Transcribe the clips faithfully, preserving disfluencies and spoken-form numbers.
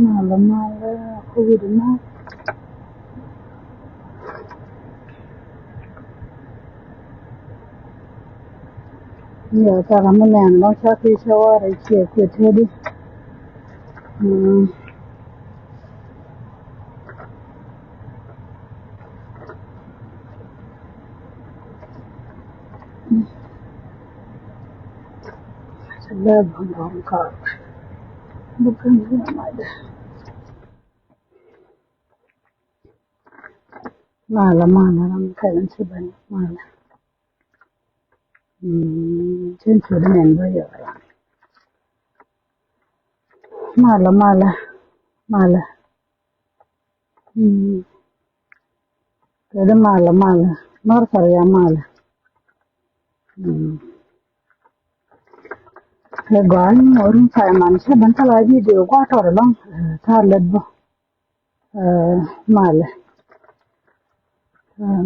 Malɛ, malɛ, covid malɛ. Yɛ, cakɛ mi nɛn lɔ cak ti cɛ warɛ ciɛ kuɛ tedi. Malɛ, malɛ, ram kɛl in ci ben, malɛ. Mm, cin cu di nɛn bä yɔ ram. Malɛ, malɛ, malɛ. Mm. Kɛ di malɛ, malɛ. Mar kar ya malɛ. Mm. Kɛ gɔaa ni ŋuɔ̱t rum pay man cä ben kä la video gua̱a̱th tɔt ɛlɔ̱ŋ. Eh, ta̱a̱ lät bä. Eh, malɛ. Eh,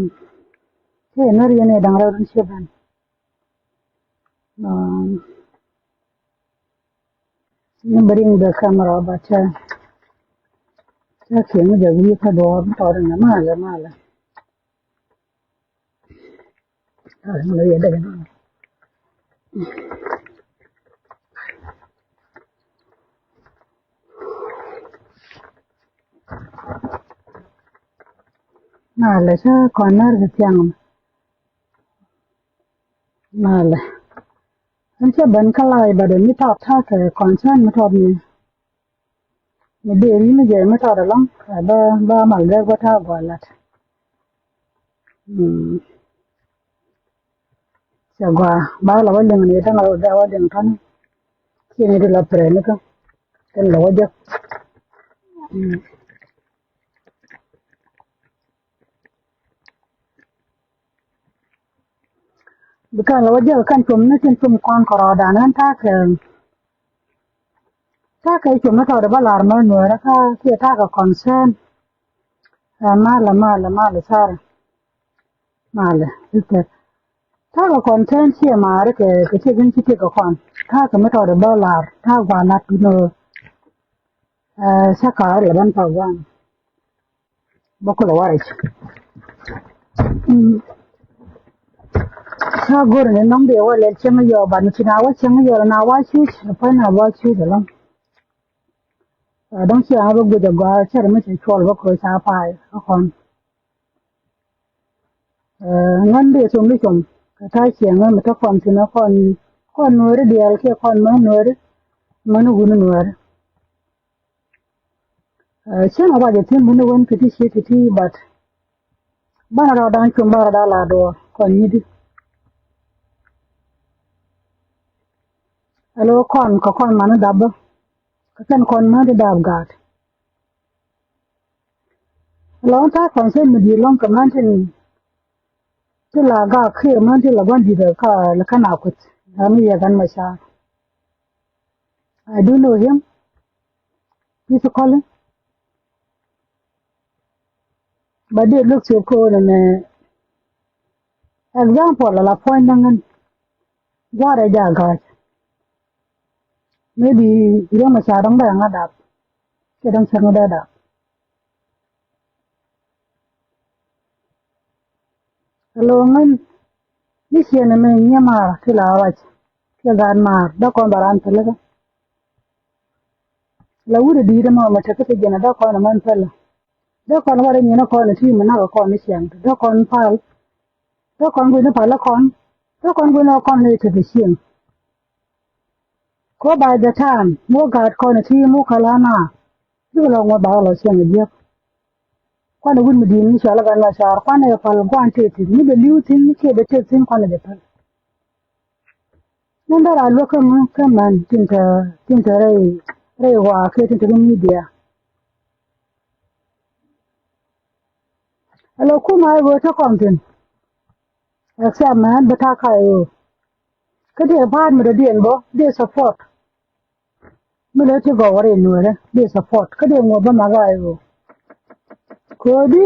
kɛ nä riɛn ɛ da̱ŋ rɛw rin ciɛ ben. Eh, ni bring the camera, but, eh, cä kiɛ mi jɛ wi̱i̱ kä duɔ̱ɔ̱r mi tɔt ɛnɛ malɛ, malɛ. Malɛ, cä kɔn nɛr kɛ thiaŋ. Malɛ. Ɛn cä ben kä live, but mi tɔt ta̱a̱ kɛ concern mi tɔt ni. Mi dee ri mi jɛ mi tɔt ɛlɔ̱ŋ, ɛ bä, bä mal gɛr bä ta̱a̱ gua̱a̱ lat. Mm. Cɛ gua̱a̱, ba la wä liŋ ni, däŋ la wä liŋ tɔ̱ni. Ci ni ti la pɛrɛ ni kä. Kɛn la wä jek. Mm. Bi kɛn la wä jek kɛn cum ni tin cum kɔn kɛ rɔɔdan ɛn ta̱a̱ kɛ, ta̱a̱ kɛ cum ni tɔt bä lar mɛ nuɛɛrä kä kiɛ ta̱a̱ kɛ concern. Ɛ, malɛ, malɛ, malɛ, Sarah. Malɛ, sister. Ta̱a̱ kɛ kɔn tɛn ciɛ maari kɛ, kɛ ciɛ gin ci tiek kɛ kɔn. Ta̱a̱ kɛ mi tɔɔdɛ bä lar, ta̱a̱ gua lat nöö. Ɛ, cä ka̱a̱r lɛ bän pa gua̱a̱n. Bä kulɛ warɛc. Mm. Ta̱a̱ go̱r ni nɔŋ dee wä lɛl cieŋ yɔɔ, ban ci na wä cieŋ yɔɔ na wä cuc, puɔ̱ny na wä cuc ɛlɔ̱ŋ. Ɛ, dɔ̱ŋ ciɛ ɣä bä guic agɔaa cɛ rɛ mi cɛ cuɔl bä kɛ ca pa̱a̱y kä kɔn. Ɛ, ŋän dee thom ni com kɛ ta̱a̱ ciɛ ŋän mi te kɔn thi̱n ɛ kɔn, kɔn nuääri diaal kiɛ kɔn män nuääri, män wun nuääri. Ɛ, cieŋ a ruacɛ thi̱n buni wen kɛ ti ci ti ti, but banɛ rɔ da̱a̱n com, banɛ rɔ da̱a̱n la duɔ̱ɔ̱r kɔn nyithi. Alo kɔn kɛ kɔn mani dap bä. Kɛ kɛn kɔn män ti dap gaat. Lɔŋ ta̱a̱ kɔn cä mi di̱i̱t lɔŋ kɛ män tin ti la gak kiɛ män ti la gua̱n di̱i̱t ɛ ka lɛ kɛn a kueth. Ram mi yɛ gan ma ca̱a̱r. I do know him physically. But dee look through ko nɛ mɛ example ala puɔ̱ny däŋ ŋän gua̱a̱r ɛ ja̱ ga̱a̱c. Maybe riäŋ a ca dɔ̱ŋ bɛ ŋa dap. Cɛ dɔ̱ŋ cɛ ŋa dee dap. Alo ŋän ni ciɛ nɛ mɛ nyiɛ maar ti la ruac. Cɛ gaat maar dee kɔn ba raan pälikä. La wut a di̱i̱t ɛmɔ mɛ tekä ti jɛn a dee kɔn a män pälä. Dee kɔn warɛ nyin a kɔn a ti mi nak a kɔn ni ciɛŋ. Dee kɔn pal. Dee kɔn gui̱n ni pal a kɔn. Dee kɔn gui̱n ni a kɔn ni tekä cieŋ. Ko by the time mo gaat kɔn a ti mo kala na. Bikɛ lɔ ŋuɔ̱t ba lɔ cieŋ a jiäk. Kuanɛ wut mi di̱i̱t mi cɔal a gan la caar kuanɛ pal gua̱a̱n tëë thi̱n mi bɛ li̱w thi̱n mi kiɛ bɛ tëk thi̱n kuanɛ jɛ päl. Wun dara luäk kä ŋu kä män tin te, tin te rɛy, rɛy ɣɔaa kiɛ tin te kä media. Alo kumɛ ɣöö te kɔn thin. Except män bi ta̱a̱ ka ɣöö kä dee pa̱a̱t mi dɔ̱diɛn bä dee support. Mi lɛ ti gɔw wä ri nueerä dee support kä dee ŋuɔ̱t bä makä ɣöö. Kodi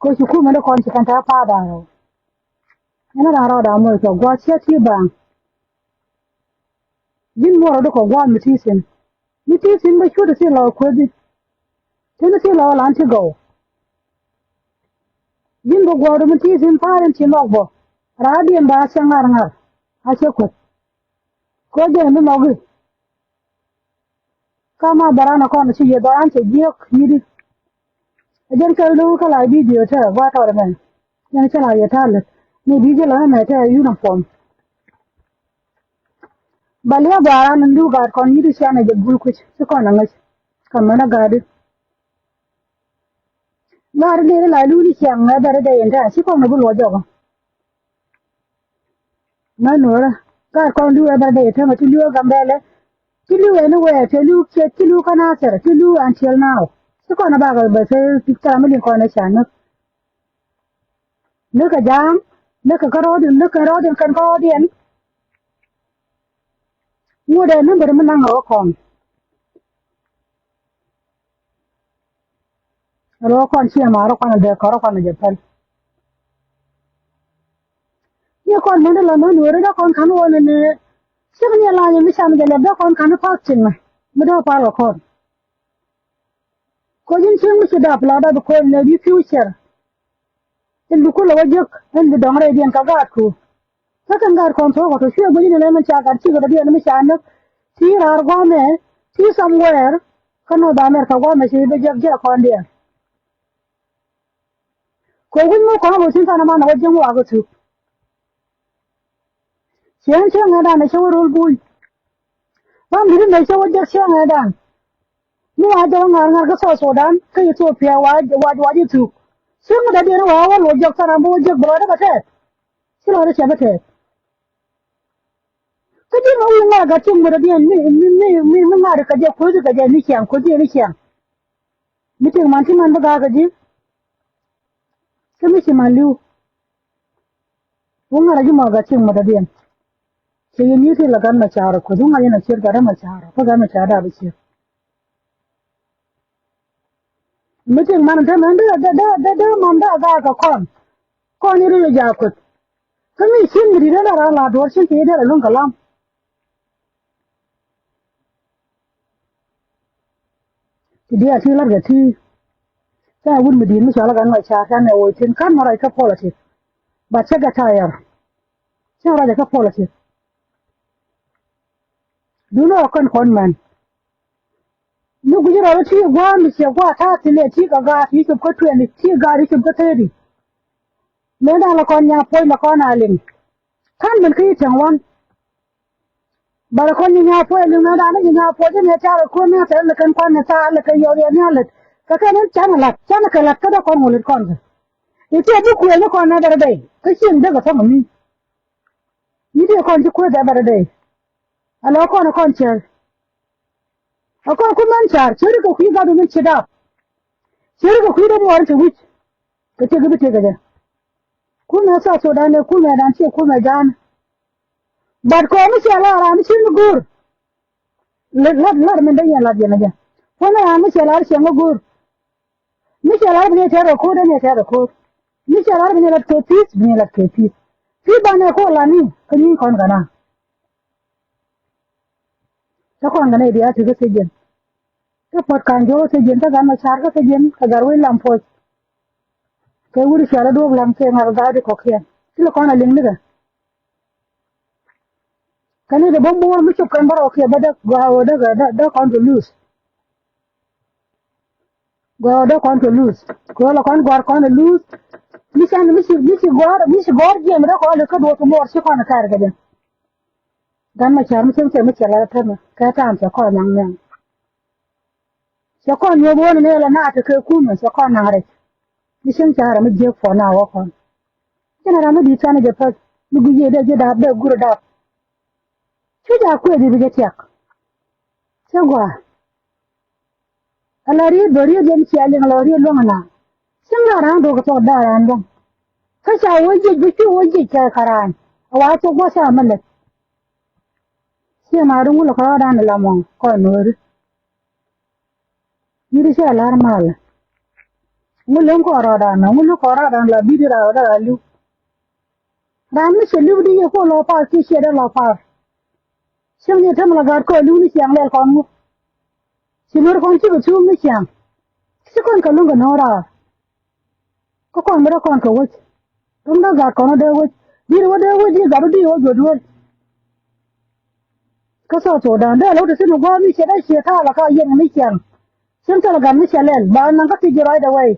kɛ ci kumɛ ni kɔn ci kɛn ta̱a̱ pa̱a̱t da̱a̱ ɣöö. Ɛn ran rɔɔda mɔ cɛ gua̱a̱th cɛ ti baaŋ. Ji̱n muɔrɔ di kɔ gua̱a̱th mi ti thi̱n. Mi ti thi̱n bä cuut ti lɔ kuethi. Ti ni ti lɔ lan ti gɔw. Ji̱n bä gua̱a̱th mi ti thi̱n pa̱a̱r in ci nhɔk bä. Raadiɛn ba a cɛ ŋa̱r ŋa̱r a cɛ kueth. Kɛ jɛn mi nhɔk i̱. Ka ma bäran a kɔn ci yɛ bäran cɛ jiök nyidi. A jɛn kɛl ni wä kä la bidio tɛ gua tɔr mɛ. Yɛn cɛ la yɛ ta̱a̱ lät ni bi jɛ la mɛ tɛ uniform. Ba liɛ bäran ni du gat kɔn nyidi cian a jɛ gul kuc ci kɔn a ŋäc. Ka mɛn a gat di. Gat di ni la lu ni cian ŋɛ bɛr dɛ yɛn tɛ ci kɔn a bi luɔ jɔk. Mɛ nuɔrä gat kɔn li̱w ɛ bɛr dee yɛ tämɛ ti li̱w ɛ Gambɛlɛ. Ti li̱w ɛ ni wɛɛ ti li̱w kiɛ ti li̱w kä Nasir ti li̱w until now. Ti kɔn ɛ bakɛ bɛ ti tara mi liŋ kɔn ɛ ca näk. Näk kɛ ja̱a̱ŋ näk kɛ kä rɔɔdiɛn näk kɛ rɔɔdiɛn kɛn kä rɔɔdiɛn. Ŋut ɛ ni bär mi naŋ ɛ wä kɔn. Rɔ kɔn ciɛ ma rɔ kɔn dee kɔrɔ kɔn jɛ pɛl. Yɛ kɔn mɛn dee la mɛn weri dee kɔn kan wä ni ni. Cik ni la ni mi can jɛ lɛ dee kɔn kan pak cin mɛ mi dee pak lɔ kɔn. Ko jin cin mi ci dap la dap kɔn lɛ bi future. In bi kulɛ wä jek in bi dɔŋ rɛydiɛn kɛ gaatku. Kä kɛn gaat kɔn thuɔ̱k ɔ tɔ cuɛ guic in ɛn ɛmɛn ca gat cikɛ dɔ̱diɛn mi ca näk. Ti raar gua̱a̱mɛ ti somewhere kä North America gua̱a̱mɛ ci bi jek jek kɔn diɛn. Kɛ wi̱c mi kɔn ɣöö thi̱n than ɛman ɛ wä jiäŋ mi wakä thuk. Cieŋ cieŋ ŋɛ̈dan ɛ cä wä rol buny. Ram di̱t in ɛ cä wä jek cieŋ ŋɛ̈dan. Mi wa jɛ wä ŋa̱r ŋa̱r kä South Sudan kä Ethiopia wa wa wa ji̱ thuk. Cieŋ mi dɔ̱diɛn wa wä luɔc jɔk than ɛn bä wä jek bä lɔcdä bä tɛɛth. Ci lɔcdä cɛ bä tɛɛth. Kä ji̱ ma wi̱i̱ ŋa̱r gat cieŋ mi dɔ̱diɛn mi mi mi mi mi ŋa̱r kɛ jɛ kuethi kɛ jɛ ni ciaŋ kuethi ni ciaŋ. Mi tiek man ci man bä ga̱a̱k kä ji̱. Kä mi ci man li̱w. Wä ŋa̱r a ji̱ mɔ gat cieŋ mɔ dɔ̱diɛn. Cɛ yɛn yi̱t ti la gat mɛ ca̱a̱r ɔ kueth wä ŋa̱r yɛn a ciet gat mɛ ca̱a̱r ɔ kä gat mɛ ca̱a̱r dap i̱ ciet. Mi tiek man te mɛn dee dee dee dee dee man dee a ga̱a̱k kä kɔn. Kɔn i̱ ri yɛ jaak kueth. Kä mi cieŋ mi di̱t dee la raan la duɔ̱ɔ̱r cieŋ ti yɛ dee la luŋ kɛ lam. Ti diaal ti lat kɛ ti. Ca wut mi di̱i̱t mi cɔal ɛ Gat Macar ca nɛ woc tin ka̱n mɔ ruac kä politik. But cä kɛ tayɛr. Cä ruac kä politik. Duundɛ ɔ kän kɔn mɛn. Mi guic rɔɔdä ti gua̱a̱m mi ciɛ gua̱a̱ ta̱a̱ thi̱n ɛ ti kɛ gaat ti cop kä tuɛn ti gaat ti cop kä thirty. Mëë da̱a̱n la kɔn nya puɔ̱ny la kɔn a liŋ. Ka̱n mɛn kä yi tɛŋ wan. Bal kɔn nyi nya puɔc liŋ na dan nyi nya puɔc ni tar kun na tar lɛ kɛn kɔn ni tar lɛ kɛ yɔr yɛ ni alɛt. Kɛ kɛn ni can lat can kɛ lat kä dee kɔn ŋulit kɔn kɛ. Iti a bi kuël ni kɔn na bɛr dɛy kä cieŋ dee kɛ thɔŋ mi. Nyi dee kɔn ci kuëth dee bɛr dɛy. A lɔ kɔn kɔn cɛl. A kɔn ku mɛn car ceri kɛ kui̱ gat mi ci dap. Ceri kɛ kui̱ dee muɔr ci wi̱c. Kɛ tiek bi tiek kɛ jɛ. Kumɛ South Sudan ni kumɛ dan ci kumɛ jan. But kɔ mi cɛ lar an cieŋ mi go̱o̱r. Lat lat min dee yɛn lat yɛn a jɛ. Kuɔn an mi cɛ lar cieŋ mi go̱o̱r. Mi cɛ lar bi ni tɛr kɛ ko̱o̱r dee ni tɛr kɛ ko̱o̱r. Mi cɛ lar bi ni lat kɛ pi̱i̱th bi ni lat kɛ pi̱i̱th. Pi̱i̱th ba ni ko̱o̱r lat ni kä nyi kɔn kɛ na. Cä kɔn kɛ ni diaal ti kä thiec jɛn. Kä puɔt ka̱n juɔk kä thiec jɛn kä Gat Macar kä thiec jɛn kɛ Gat Wec Lam Puɔc. Kɛ wut cɔal a duɔ̱ɔ̱k Lam kɛ ŋa̱k gaat di kɔ̱kiɛn ci lɛ kɔn a liŋ nikɛ. Kɛn ni dee bä muɔ̱ɔ̱r mi cop kɛn bä rɔɔkiɛ bä dee gɔaa ɣöö dee dee kɔn kɛ luth. Gɔaa ɣöö dee kɔn kɛ luth kɛ ɣöö lɛ kɔn gɔ̱a̱r kɔn kɛ luth. Mi can mi ci mi ci gɔ̱a̱r mi ci gɔ̱a̱r jiɛm dee kɔn lɛ kä duɔ̱ɔ̱k kɛ muɔɔr ci kɔn kɛɛr kɛ jɛ. Gat Macar mi cieŋ cɛ mi cɛ lɛ tɛmɛ kɛ ta̱a̱m cɛ kɔn nyaŋ nyaŋ. Cɛ kɔn nyuɔ̱th wä ni nɛɛlɛ na tekɛ kumɛ cɛ kɔn naŋ rɛc. Mi cieŋ ca ram mi jiäk puɔ̱n na wä kɔn. Cɛn ram mi di̱i̱t can jɛ päth mi guic yee dee ji̱ daap dee gur daap. Cu jɛ a kuëëth i̱ bi jɛ tiak. Cä gua̱a̱. Ala riet bä riet yɛn cia liŋ ala riet luäŋ ana. Cieŋ la raan duɔ̱k thuɔk da̱a̱ raan luäŋ. Kä ca wä jiec bä cu wä jiec kɛ kɛ raan. A wa thok gua̱a̱ ca mä lɛt. Ciɛ ma ri ŋul kɛ rɔɔdan ala mɔ kɔn nuɔ̱ɔ̱ri. Yiri cɛ lar malɛ. Ŋu leŋ kɔn rɔɔdan, ŋu leŋ kɔn rɔɔdan la bi̱i̱ di rɔɔdan la li̱w. Raan mi cɛ li̱w di yɛ kɔn lɔ par kiɛ ciɛ dee lɔ par. Cieŋ yɛ tɛm la gat kɔn li̱w ni ciaŋ lɛl kɔn ŋu. Ci ŋär kɔn ci kɛ thuuk ni ciaŋ. Ci kɔn kɛ luŋ kɛ no̱o̱ŋ raar. Kä kɔn mi rɔ kɔn kɛ wec. Rum dee gat kɔn wä dee wec. Di̱t wä dee wec di gat wä di wä juɔt wec. Kä South Sudan dee lɛ wä te thi̱n gua̱a̱th mi ciɛ dee ciɛ ta̱a̱ la ka yɛn ni ciaŋ. Cieŋ thilɛ gat mi ciɛ lɛl ba naŋ kä thiec ji̱ right away.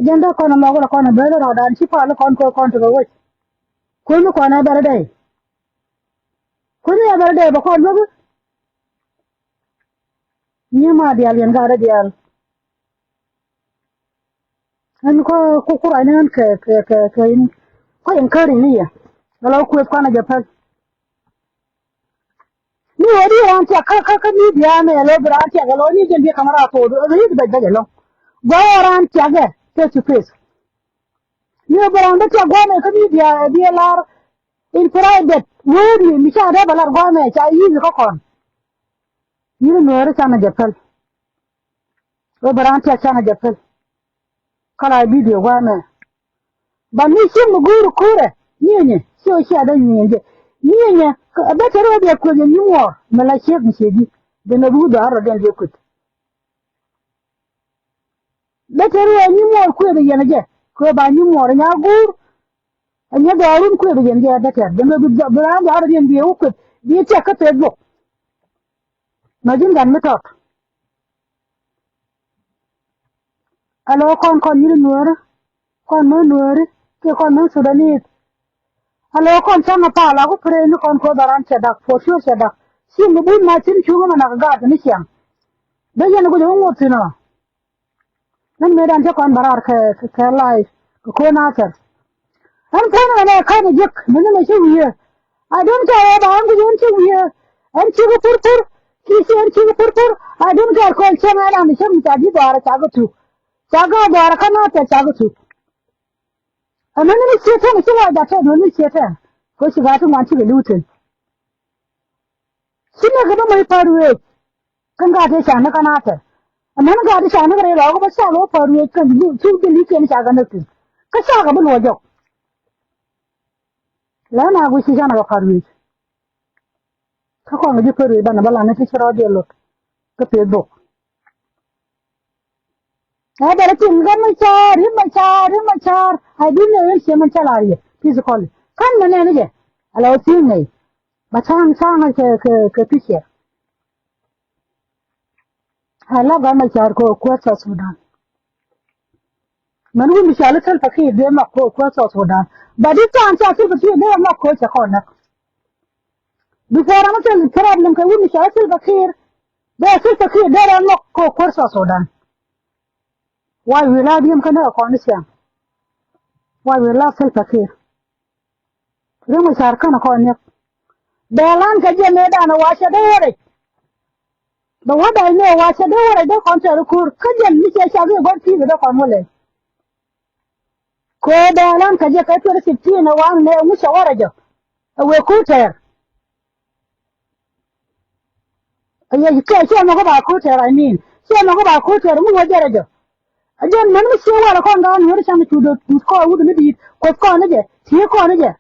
Jɛn dee kɔn ɛmɔ wä lɛ kɔn ɛ bee lɛ rɔɔdan ci pal kɔn kɛ kɔn tekɛ wec. Kuäär mi kɔn ɛ bɛr dee. Kuäär mi ɛ bɛr dee bɛ kɔn luäk. Nyi ma diaal yɛn gat dee diaal. Ɛn kɔ ku kurac ni ɛn kɛ kɛ kɛ kɛ in kɔ in käri ni yɛ. Ala kueth kuanɛ jɛ päl. Ni wä di raan tiak kä kä kä ni biaanɛ ala bi raan tiak ala ni jɛn bi kamera thok ala ni bɛc bɛc alɔ. Gua wä raan tiak ɛ face to face. Ni wä bi raan bi tiak guanɛ kä ni biaanɛ bi lar in private wä ni mi ca dee bɛ lar guanɛ ca yi ni kä kɔn. Yini nuɛɛri canɛ jɛ päl. Wä bɛ raan tiak canɛ jɛ päl. Kala bidio wanɛ. Ba mi cieŋ mi go̱o̱ri ko̱rɛ nyieenyɛ ci wä cia dee nyieenyɛ jɛ. Nyieenyɛ bɛ te rɔ biɛ kueth yɛ nyimuɔɔr mi la ciek mi ciek ji̱. Dee nɔ bi wut dhɔaar rɔ diɛn biɛ kueth. Bɛ te rɔ nyimuɔɔr kueth yɛn jɛ kɛ ba nyimuɔɔr nya go̱o̱r. Ɛ nyɛ dhɔaarun kueth yɛn jɛ bɛ tɛr dee nɔ bi raan dhɔaar rɔ diɛn biɛ wä kueth bi tiak kä Facebook. Nɔ ji̱n gat mi tɔt. Alo kɔn kɔn nyin nuɔɔri kɔn mɛ nuɔɔri kiɛ kɔn mɛ Sudanese. Alo kɔn caŋ a pal a ku pere ni kɔn koth aran cɛ dak for sure cɛ dak. Ci mi bun ma cin cuŋä ma nak gaat ni ciaŋ. Dee yɛn guic a wä ŋot thin ɔ. Min mëëdan cä kɔn bä raar kɛ kɛ live kɛ ko̱n Nathɛr. Ɛn puɔ̱nydä mɛnɛ ka̱n ɛ jek mɛnɛ mɛ cä wi̱i̱. I don't care ɛ ba ɛn guic ɛn cä wi̱i̱. Ɛn cikɛ purpur kiɛ ci ɛn cikɛ purpur. I don't care kɔn cäŋ ɛn an cäŋ ca ji̱ dhɔaarä ca kɛ thuk. Ca kɛ dhɔaarä kä Nathɛr ca kɛ thuk. Ɛ mɛnɛ mi ciet tɛn ci wa ja̱ tɛn mɛnɛ mi ciet tɛn. Kɛ ci gaa ti ŋuan cikɛ li̱w thin. Ci nɛk kɛ bä mɔc pa̱a̱t wëëc. Kä ŋa̱t tëë ca näk kä Nathɛr. Amäni ŋa̱t tëë ca näk rɛy rɔɔk bä ca kɛ bä pa̱a̱t wëëc kä cu dhil i̱ kiɛn ca kɛ näk thi̱n. Kä ca kɛ bä luɔc jɔk. Lɛ na guic ci ca näk kɛ pa̱a̱t wëëc. Kä kɔn kɛ ji̱ pa̱a̱t wëëc banɛ bä lan ni ti ci rɔɔdiɛn lot kä Facebook. Ɛ bɛrɛ tim gat Macar, Riek Macar, Riek Macar. I didn't know in ciɛ Macar la riɛ physically. Kan mɛ nɛn jɛ ala wä thi̱n nɛy. Ba ca̱ŋ ca̱ŋ kɛ kɛ kɛ picture. I love gat Macar kɛ kuäär South Sudan. Mɛn wun mi ca li Salva Kiir dee mak kɛ kuäär South Sudan. But this time ca Salva Kiir dee mak kɛ cɛ kɔn näk. Before ram kɛ problem kɛ wun mi ca li Salva Kiir. Dee Salva Kiir dee ram mak kɛ kuäär South Sudan. Why we love him kä näk kɔn ni ciaŋ. Why we love Salva Kiir. Riek Macar känɛ kɔn niɛk. Bɛ lan kɛ jɛ mëëdan wa cɛ dee wä rɛc. Bɛ wä da̱c ni wa cɛ dee wä rɛc dee kɔn tɛr i̱ ko̱r kä jɛn mi cɛ cak i̱ gua̱r ti̱i̱ dee kɔn wä lɛl. Kɛ bɛ lan kɛ jɛ kɛ tuɛr i̱ sixteen ɛ wan nɛ ŋu cɛ wä rɛc ɔ. Ɛ wëë ko̱r tɛr. Ɛ yɛ kɛ ciɛ nhɔk kä ba ko̱r tɛr, I mean. Ciɛ nhɔk kä ba ko̱r tɛr mi wä jɛ rɛc ɔ. Ɛ jɛn mɛn mi ciɛ wal ɛ kɔn gaa nuɔ̱ɔ̱ri can cu dee kɔn wut mi di̱i̱t kuɔth kɔn ni jɛ ti̱i̱ kɔn ni jɛ.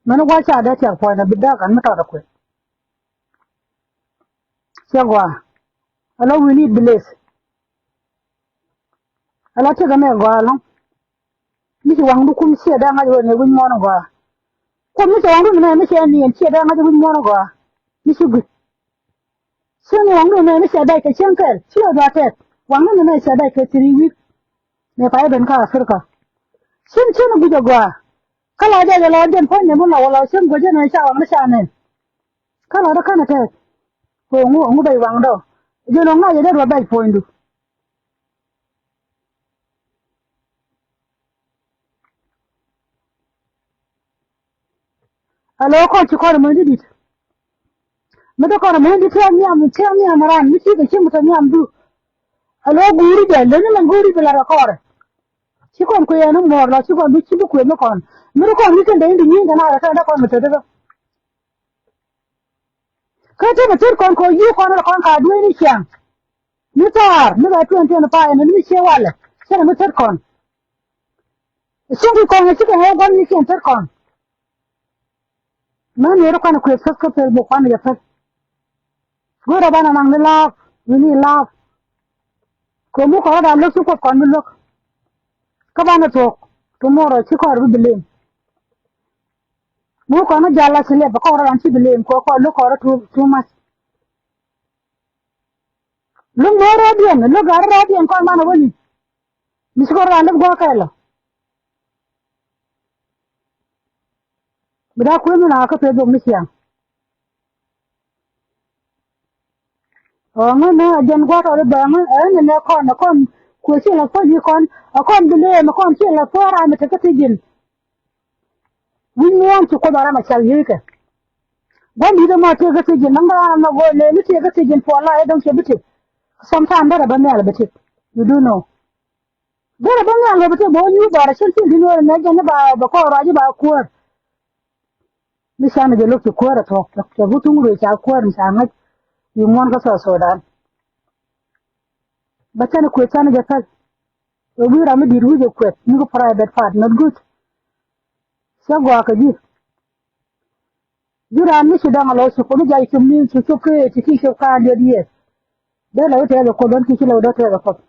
Mɛn wal ca dee tiak puɔ̱ny na bi dee kan mi tɔt ɛ kuël. Ciɛ gɔaa. Ala we need bless. Ala tiek ɛmɛ gɔaa ɛlɔ̱ŋ. Mi ci waŋdu kum ciɛ dee ŋa̱c wä ni wi̱c muɔ̱ɔ̱n gɔaa. Kum mi ci waŋdu ni mɛ mi ciɛ ni ɛn ciɛ dee ŋa̱c wi̱c muɔ̱ɔ̱n gɔaa. Mi ci gui̱c. Cien waŋdu ni mɛ mi ciɛ dee kɛ cieŋ kɛl ciɛ dee tɛk. Waŋdu ni mɛ ciɛ dee kɛ three week. Mɛ pay ben kä Africa. Cien cien gui̱c ɛ gɔaa. Kä la jɛ jɛ la jɛn puɔ̱ny ni mun la wä la cien gui̱c jɛ ni ca waŋdu ca nɛn. Kä la dee känɛ tɛk. Kɛ ŋu ŋu bɛc waŋdɔ. Jɛ nɔ ŋa̱c jɛ dee ruɔ bɛc puɔ̱nydu. Alo kɔn ci kɔn mony di dit. Mi dee kɔn mɛ di tɛm nhiam, tɛm nhiam ran mi ci kɛ ci mi tɛ nhiam du. Alo guuri jɛ leni mɛn guuri bi la rɛ kɔrɛ. Ci kɔn kuɛ ni muɔr la ci kɔn bi ci bi kuɛ mi kɔn. Mi dee kɔn ni kɛn dee in di nyiŋ kɛ na rɛ kɛn dee kɔn mi tɛ dee kɛ. Kä te mi tet kɔn kɔ yi kɔn rɛ kɔn ka duee ni ciaŋ. Mi taar mi bɛ twenty twenty five ni mi ciɛ walɛ. Cɛ mi tet kɔn. Cieŋ ki kɔn ci kɛ ŋɛ gua̱n ni ciɛn tet kɔn. Mɛn yɛr kuan kuëth Facebook kuan yɛ pɛth. Go̱o̱rɛ banɛ naŋ ni laap wi̱ni laap. Kɛ mu kɔn rɔ̱dan lo̱k ci kuɔth kɔn bi lo̱k. Kä banɛ thuɔ̱k tomorrow ci kɔn rɔ bi blame. Mu kɔn rɔ jal la ci liɛp kɔn rɔ̱dan ci blame kɛ kɔn lo̱k kɔn rɔ too much. Lo̱k mɛ rɔ̱diɛn lo̱k garɛ rɔ̱diɛn kɔn banɛ wäni. Mi ci kɔn rɔ̱dan lo̱k gua̱a̱k kɛɛlɔ. Bi daa kuëth mi na kä peth bok mi ciaŋ. Ɔ ŋä nä a jɛn gua̱a̱th ɔ di bɛŋä ɛn ni nɛ kɔn a kɔn kuëth ci la puɔ̱ny kɔn a kɔn bi leem a kɔn ci la puɔ̱ny ram mi te kä thiec ji̱n. Wi̱ny mi ɣän ci kuoth a ram a cal yiëëkɛ. Gua̱n di̱t ɛmɔ tëë kä thiec ji̱n nɔŋ ram a go̱o̱l leem mi tëë kä thiec ji̱n puɔl la ɛ dɔ̱ŋ cɛ bi tëk. Sometime derɛ bä nhial bi tëk. You do know. Derɛ bä nhial bä bi tëk bä wä nyuuth dhɔr a cin cin di̱t wä nɛ jɛn ni ba bä kɔɔr ruac ba kuäär. Mi canɛ jɛ lo̱k ci kuäär a thuɔ̱k cɛ ku thuŋ ruëë ca kuäär mi ca ŋäc. Yi muɔ̱n kä South Sudan. Bä canɛ kuëth canɛ jɛ päl. Ɛ wi̱i̱ ram mi di̱t wi̱c ɛ kuɛth mi kä private part not good. Cä gɔaa kɛ ji̱. Ji̱ raan mi ci da̱ŋ a lɔ ci kuoth mi jay cop ni ci cop kee ci ki cop kaan diet yiëë. Dee lɛ wä tɛɛth ɛ kuoth ɣän ki ci lɛ wä dee tɛɛth ɛ kuoth.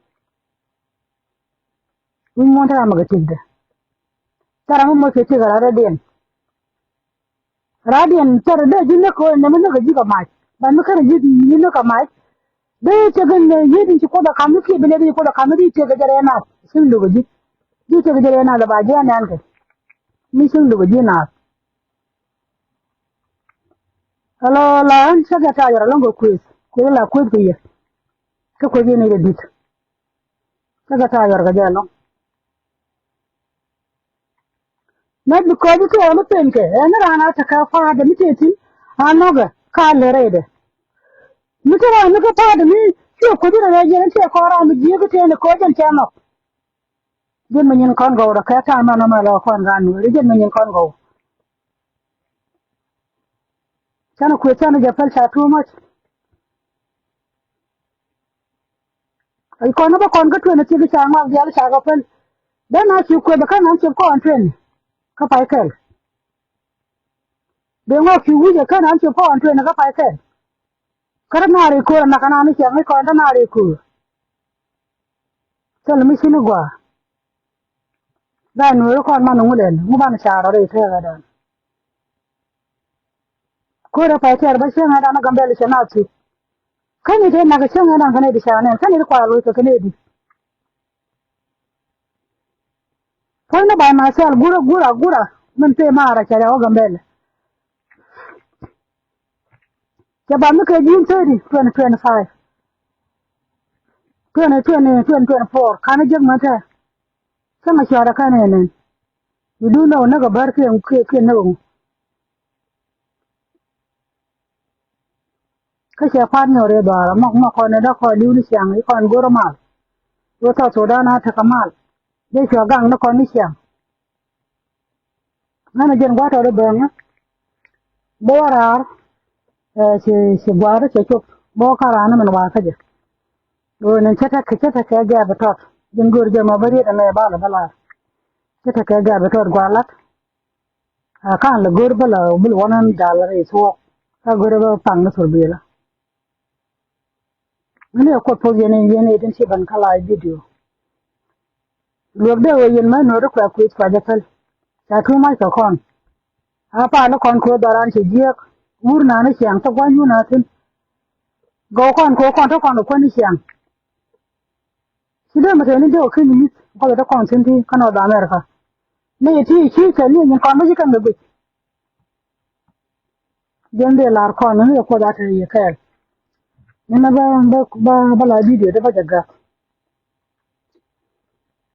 Wi̱c muɔ̱n te ram mi kɛ ti̱kdɛ. Te ram mi moc kɛ ti̱k a rat rɛdiɛn. Radiɛn cärɛ dee ji̱ näk kɛ ɣöö nɛmɛ näk kɛ ji̱ kɛ mac. Ban mi kärɛ ji̱ ji̱ näk kɛ mac. Dee cɛ kɛ nɛ yiet in ci kuoth ɛ ka̱m mi kiɛ bi lɛ bi ci kuoth ɛ ka̱m mi di cɛ kɛ jɛ rɛɛ nath. Cieŋ luk kɛ ji̱. Di cɛ kɛ jɛ rɛɛ nath ɛ ba ji̱ anɛn kɛ. Mi cieŋ luk kɛ ji̱ nath. Alo la ɣän cä kɛ ta̱a̱ yɔr ɛlɔ̱ŋ kɛ kuëth. Kuëth la kuëth kɛ yɛ. Kä kuëth yɛn i̱ dee di̱t. Cä kɛ ta̱a̱ yɔr kɛ jɛ ɛlɔ̱ŋ. Not because i̱ tëë ɣän i̱ penkɛ ɛn i̱ raan a tekɛ pa̱a̱t ɛn i̱ tëë thi̱n a nɔkɛ ka lɛ rɛydɛ. Mi te raan mi kä pa̱a̱t ɛn i̱ ciɛ kuoth i̱ rɛ rɛy jɛn i̱ tëë kɔn raan mi jiääk i̱ tëë ni koc ɛn cɛ nɔk. Jɛn mi nyin kɔn gɔw rɔ kɛ ta̱a̱ nɔnɔ mɛ lɔ kɔn raan nueeri jɛn mi nyin kɔn gɔw. Canɛ kuëth canɛ jɛ päl ca too much. Kɔn ni bä kɔn kä twenty six ca ŋɔak diaal ca kɛ päl. Dee na ci kueth kä nan ci kɔn twenty kä pay kɛl. Dee ŋɔak ci wi̱c kä nan ci kɔn twenty kä pay kɛl. Kä rɛ naar i̱ ko̱r ɛ nak kɛ nan i̱ ciɛŋ i̱ kɔn te naar i̱ ko̱r. Thil mi ci ni gɔaa. Gaa nueeri kɔn man ŋu lɛl ŋu ban ca rɔ rɛy tɛɛk ɛ dan. Ko̱rɛ pay tɛɛr bä cieŋ ɛ dan ɛ Gambɛl cɛ na thuk. Kä ni dee nak cieŋ ɛ dan kä ni di ca nɛn kä ni di kual wec kɛ kä ni di. Puɔ̱ny ni bay ma thɛl gura gura gura min pee maarä cɛ rɛw ɛ Gambɛl. Cɛ ba mi kɛ ji̱n thirty twenty twenty five. Twenty twenty twenty twenty four ka̱n jiäk män tɛ. Cä ŋa cuarɛ ka̱n ɛnɛn. You do know näk a bär kiɛ kiɛ näk a ŋu. Kä cɛ pa̱a̱t nyɔk rɛy dhɔaarä mɔk mɔk kɔn ɛ dɔ̱k kɔn li̱w ni ciaŋ i̱ kɔn go̱r mal. Wä tɔt Sudan a tekɛ mal. Jɛ cua gaŋ ni kɔn ni ciaŋ. Ŋän a jɛn gua̱a̱th tɔt i̱ bäŋä. Bä wä raar. Ɛ ci ci gua̱a̱th cɛ cop bä wä ka̱n raan ni min wa̱a̱ kä jɛ. Ɣöö ni cä tekɛ cä tekɛ gɛ̈p i̱ tɔt jɛn göör jɛ mɔ bä riet ɛmɛ bal bä laar. Cä tekɛ gɛ̈p i̱ tɔt gua̱a̱th la̱t. A ka̱n lɛ go̱r bä la bil wä nan jal rɛy thuɔɔk. Ka go̱r bä paŋ ni thur bilä. Ni a kuoth puɔth yɛn yɛn itin ci ben kä live video. Luek dee wee yɛn mɛ nuɔ̱ɔ̱ri kuɛ kui̱th kua jɛ päl. Ca tumac kɛ kɔn. A pa̱a̱l ni kɔn kuoth dhɔran ci jiääk. Wur nani ciaŋ thok gua̱ny wun a thi̱n. Gɔw kɔn kuoth kɔn te kɔn kɛ kuäni ciaŋ. Ci dee mɛ tɛni dee wä ken i̱ mi̱th kɔn te kɔn thi̱n ti kä North America. Ni ti ci kɛ ni nyin kɔn bä ci kɛn bɛ guic. Jɛn dee lar kɔn ni yɛ kuoth a te yɛ kɛɛl. Ni na bä bä bä bä la video dee bä jɛ gak.